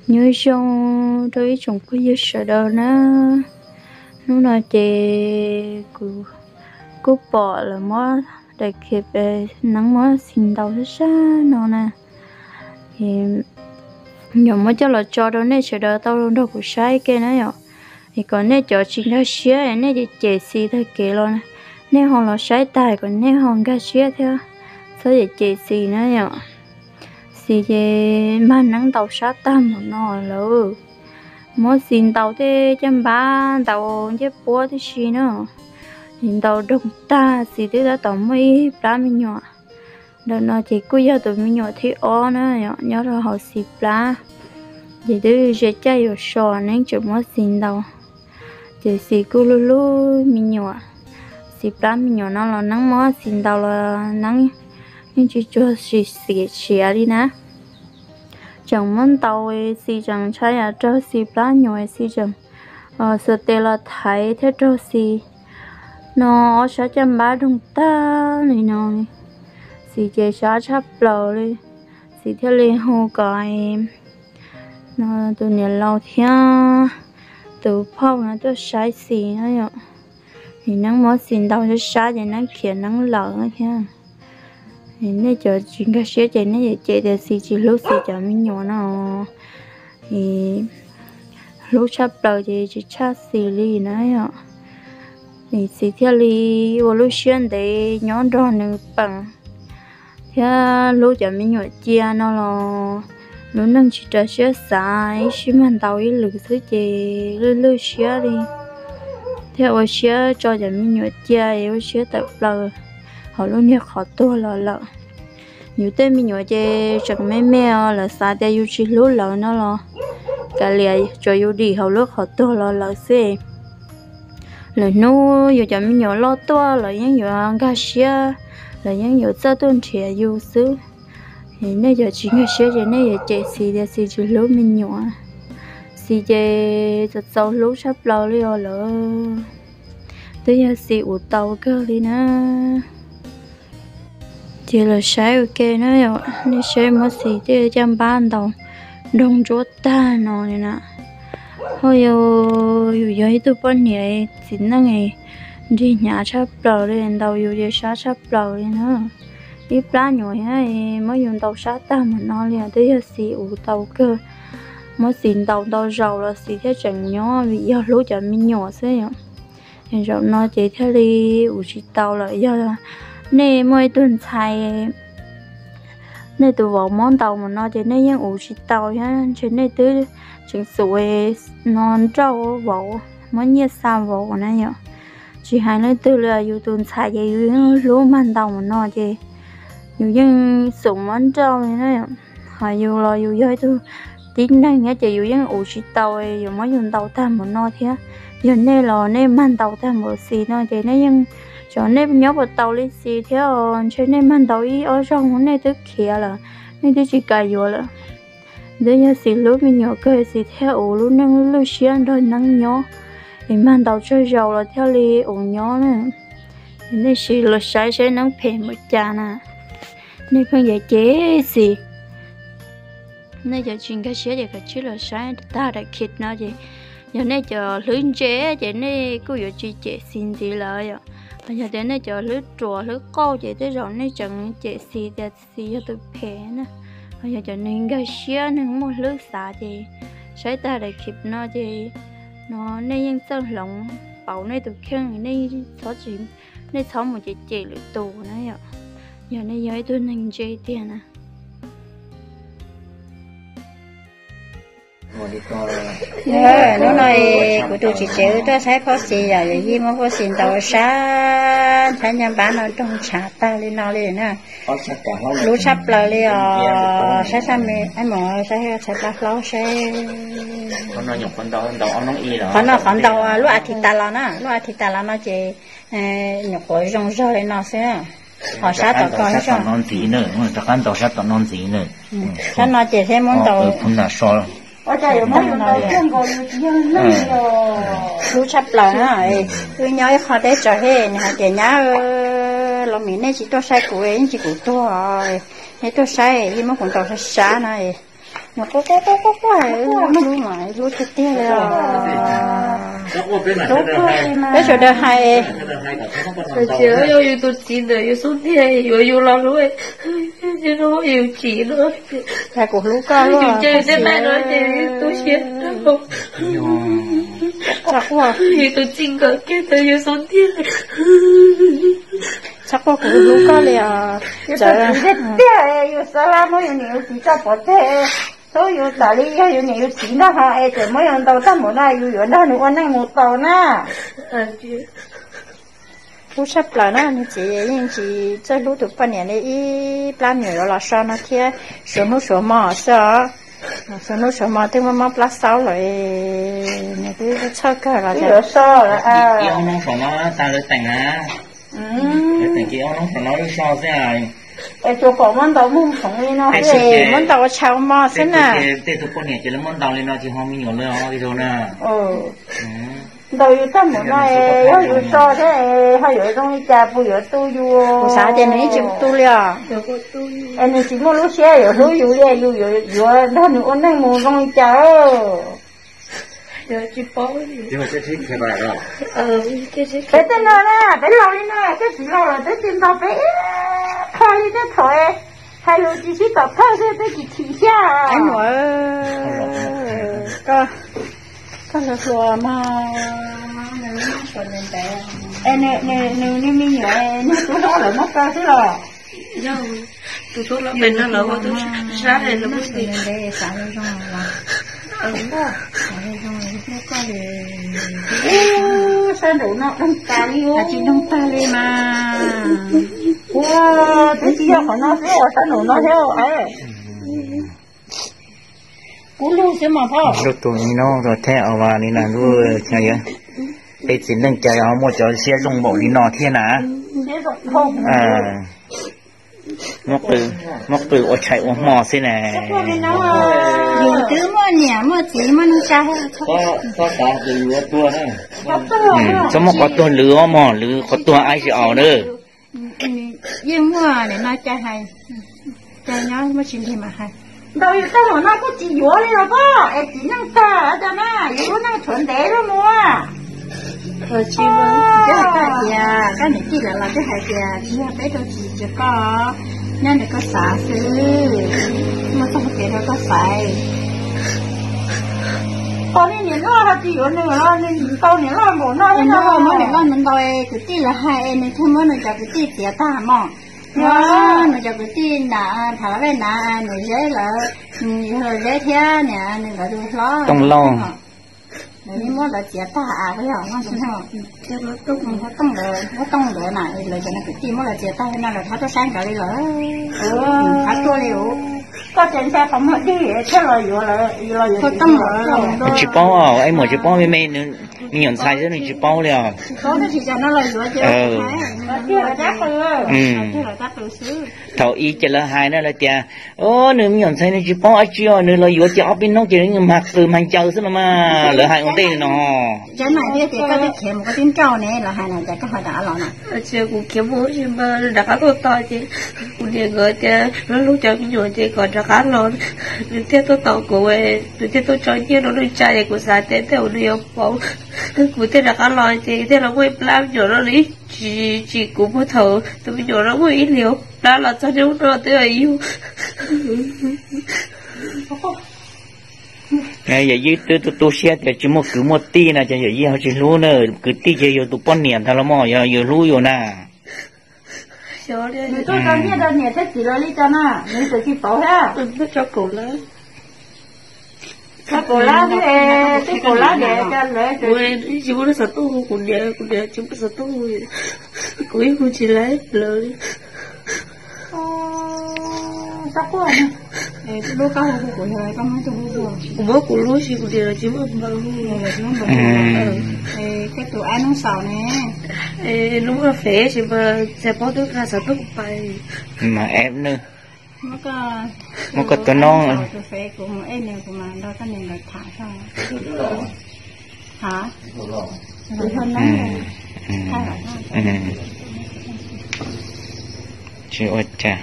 Nyob zoo rau ib tsoom phooj ywg sawv daws na. Hnub no ces kuv kuj pom lawv muab daim khiv neeb muab xis ntaus sab sab no na, es nyuam muab coj los tso rau nej sawv daws tau nrog kuv saib ke na yom. Es kom nej cov tsis nkag siab nej cem cem xis tag kev los, nej ho los saib tag kom nej ho nkag siab thiab, txhob cem cem xis na yom. Xis ces mag neeb ntaus sab tag npaum no lawm. Muab xis ntaus tej caj npab ntaus ncej puab tib si na, es ntaus doog tag xis twb tab tom muaj ib plab me nyuam. Ntawm no ces kuj yog tus me nyuam thib ob na, nyob rau hauv xis plab. Ces twb ze caj yuav so neeb tseem muab xis ntaus. Ces xis kuj hlub hlub me nyuam. Xis plab me nyuam no los neeb muab xis ntaus los neeb yeej tsis tshua siav li na. Tseem muab ntaus, xis tseem ntshai yam raug xis plab nyuam, xis tseem xuas tes los thaiv thiab raug xis no ob sab caj npab doog tag li no. Xis ces sab tshaj plaws li. Xis thiaj li hu kom no tus niam laus thiab tus phauj no tuaj saib xis na yom. Nim neeb muab xis ntaus sab sab ces neeb khiav neeb lawm thiab. Nej cov tsis nkag siab ces nej yuav cem tias xis tsis hlub xis cov me nyuam no. Hlub tshaj plaws ces tsis tshaj xis li na yom. Xis thiaj li ua lub siab ntev nyob nrog nws peem thiab hlub cov me nyuam cia no los lub neej tsis raws siab xav, ib sij mag ntaus ib lwm xwb ces lwj lwj siab li, thiab ua siab tso cov me nyuam cia es ua siab tawm plaws hauv lub niag qhov tuag los lawm. Yus tej me nyuam ces tseem me me os, lawv xav tias yus tsis hlub lawv no los kav liam, tsuas yus dim hauv lub qhov tuag los lawm xwb. Lwm hnub yus cov me nyuam loj tuaj lawv yeej yuav nkag siab, lawv yeej yuav txawj tuaj nrhiav yus xwb. Nej cov tsis nkag siab ces nej yuav cem xis tias xis tsis hlub me nyuam. Xis ces txaus txaus hlub tshaj plaws li os lawm. Twb yog xis ua tau kawg li na. Ces los saib ua ke na, nej saib muab xis tej caj npab ntaus nroo ntsuab tag no li na. Ho yus, yus yog ib tug poj niam txiv neej nrig hnyav tshaj plaws li, ntaus yus ces sab tshaj plaws li na. Ib plab nyuam thiab muab yus ntaus sab tag mus no li, twb yog xis ua tau kawg. Muab xis ntaus ntau zaus los xis thiaj tseem nyob vim yog hlub cov me nyuam xwb yom. Zaum no ces thiaj li ua tsis tau lawm. Yog nej muaj ib tug ntxhais, nej tus vauv muab ntaus mus no ces nej yeej ua tsis tau thiab, ntshe nej twb tseem xum no nrauj vauv, muab nyiaj xa vauv na yom. Tsis hais leej twg li, yus tus ntxhais ces yus yeej hlub mag ntaus mus no ces yus yeej xum muab nrauj li na. Hos yus los yus yog ib tug tib neeg thiab ces yus yeej ua tsis tau, yuav muab yus ntaus tag mus no thiab. Yog nej los nej mag ntaus tag npaum xis no ces nej yeej, xyov nej nyob puas tau li xis thiab, ntshe nej mag ntaus ib ob zaug nej twb khiav lawm, nej twb tsis kam yuav lawm. Twb yog xis hlub me nyuam kawg xis thiaj ua lub neej lwj siab nrog neeb nyob, es mag ntaus tsawg zaus los thiaj li ua nyob na. Nej sim los saib saib neeb phem npaum cas na. Nej pheej cem cem xis. Nej cov tsis nkag siab ces kav tsij los saib tag daim khiv no ces yog nej cov hlwb ntse ces nej kuj yuav tsis cem xis ntxiv lawm yom. Yog tias nej cov hlwb ruam hlwb qauj ces tej zaum nej tseem cem xis tias xis yog tus phem na. Ho yog cov neeg nkag siab neeg muaj hlwb xav ces saib tag daim khiv no ces no nej yeej txawj hloov pauv nej tus kheej, nej txhob tsis, nej txhob mus cem cem lwm tus na yom. Yog nej yog ib tug neeg ntse tiag na. Hnub no kuv tus txiv tsev wb tuaj saib phauj xis yom, yawm yij muab phauj xis ntaus sab, ntshai ncaj npab no nroo ntshav tag li no li na. Hlub tshaj plaws li os. Saib sab me, mus saib tshaib plab hlaub seb. Qhov no qhov ntaus lub a thiv tas los na, lub a thiv tas los no ces nyuam qhuav zoo zog li no xwb. Ho sab tom ko no ntxiv, rov qab ntaus sab tom no ntxiv na. Sab no ces thiaj muab ntaus. Hlub tshaj plaws na. Wb nyob ib qho teb tsaws he, nws hais tias nyab, los mis nej tsis tuaj saib kuv yeej tsis kuv tuag, nej tuaj saib yeej muab kuv ntaus sab sab na. Quaj quaj quaj quaj quaj, hlub mas hlub tiag tiag li os. Peb sawv daws hais, yog yus tus txiv ntawd yus xub ntiag yuav yus los hlub, yus tsim no, hais kuv hlub koj yus ces tej nai no ces tu siab. Yus tus txiv nkawd kiag ntawd yus xub ntiag. Txhob quaj, kuv hlub koj li os. Yus tus txiv tiag tiag, yus xav lab muab yus niam yus txiv tso pov tseg, hlub yus tas li yog yus niam yus txiv ntag ho es tseem muab yus ntaus tag mus no yus yuav nrog nws ua neej mus tau na. Hlub tshaj plaws na, nws txiv yeej tsis txawj hlub tus poj niam li, ib plab me nyuam yuav los so no thiab suav hnub suav hmo xwb os. Suav hnub suav hmo twb mob mob plab xaub lawm, nws twb txhawj kawg los. Ib ob hnub saum no tas lawv teem na, lawv teem ces ob hnub saum no wb so xwb. Es tsuas pom muab ntaus mus khoov li no, muab ntaus ua tshais ua hmo xwb na. Tej tus poj niam ces lawv muab ntaus li no ces ho me nyuam lawv ho ib zaug na. Ntaus yus tag mus no es yog yus so thiab ho yuav zoo li cas, puas yuav tu yus? Kuv xav tias nws yeej tsis tu li os. Es nws tsis muaj lub siab yuav hlub yus li, yus yuav nrog nws ua neej mus zoo li cas? Peb tej no na, peb laus li no, peb tsis laus lawm peb tsis ntaus peb ib qho li tej thaum hais lus tsis sib tom thawj xwb peb tsis chim siab. Koj hluas hluas mas, nws me nyuam, nws tus hlob lawv muab kaw xwb los. Tus tub los pem no los ua tub sab los muab ntev xav zoo zoo los. Xav zoo zoo hlub koj li. Sab nraum no dheev tas li, tsis dheev tag li mas. Ua, twb tsis yog qhov no xwb, sab nraum no thiab. Kuv lug xwb mas phauj. Lub tus ni no thiab os, li no lub, peb txiv neej cas ho muaj cov siab zoo npaum li no thiab na. Muab qw ua tshais ua hmo xwb na. Yus twb muaj niam muaj txiv muaj neej tsa. Txhob muab qhov tuag lwv os mog, lwv qhov tuag aib tsis aus na. Yeej muaj nim no cas hais, cas nyob muaj tsis nrig mas hais. Ntaus yus tag mus no kuj tsis yuav li los pob, es txiv neej tag cas na, yus lub neej tshuav ntev lub mus. Twb hais koj hais tias koj niam tij lawv los twb hais tias tsis yog peb rau tsis tsis koj, nyob ntawm koj xav xwb, muaj txoj hau kev rau koj xaiv. Pom li niam loj ho tsis yuav nws los nws ntaus niam loj npaum no, muab niam loj ntaus ntaus, kwv tij lawv hais es nws thiaj muab nws cov kwv tij txiav tag mog. Muab nws cov kwv tij na, Phav Laj Vej na, nws Zeb lawv, yog Zeb thiab niam nws lawv tus hlob Tooj Lauj, nws yeej muab lawv txiav tag a, yog Tooj ntawd na, lawv cov kwv tij muab lawv txiav tag no lawv thab tuaj saib nkawd li lawm, thab tuaj li. Koj tseem ntshai qhov muag dig thiaj los yuav, los yuav Tooj lawm. Tsis paub, ib muam tsis paub, me me, me nyuam ntxhais xwb nws tsis paub li os. Thaum ub ces lawv hais na, lawv tias, o, nws me nyuam ntxhais nws tsis paub dab tsi os, nws los yuav ces ob peb hnub ces nws mag qws mag ncaws xwb no mas, lawv hais ua ntej no. Cov na tias koj twb khiav mus koj twb nrauj ne, lawv hais na, cas koj ho rov qab los na? Kuv khiav mus ua si mas rov qab tuaj tos ces kuv niam nkawd tias lub cov me nyuam ces kom rov qab los, nws thiaj tuaj tos kuv, nws thiaj tuaj tso nyiaj rau neej tsa ces kuv xav tias tej zaum nws yuav pauv, kuv thiaj rov qab los ces thiaj los muaj ib plab me nyuam no, nws ib tsis tsim kuv puag thaum tus me nyuam no muaj ib hlis plab los txog niaj hnub no twb yog yus. Yawm yij twb tu tu siab tias tsis muaj kwv muaj tij no ces yawm yij ho tsis hlub na, kwv tij ces yog tus poj niam ntag los mas yog yus hlub yus na. Nws tuaj tso nyiaj rau niam thiab txiv lawv li cas na, nws tseem tsis pauv thiab. Tso kaum lab, tso kaum lab, twb kaum lab tias lawv tsis muaj lub xov tooj hu kuv niam, kuv niam tsis muaj xov tooj hu, kuv yeej hu tsis laiv lawv. Lub koj hu kuv, kuv muab kuv lub si kuv niam tsis muaj npaws hu. Koj tus ab nub xaus ne, lub muaj fev tsis mas txhais paub twb nqa xov tooj pais. Mas eb nws muab koj tus nub, tus fev kuv mus eb nws, kuv mam nrog koj niam nkawd tham. Ha, tsis ua cas.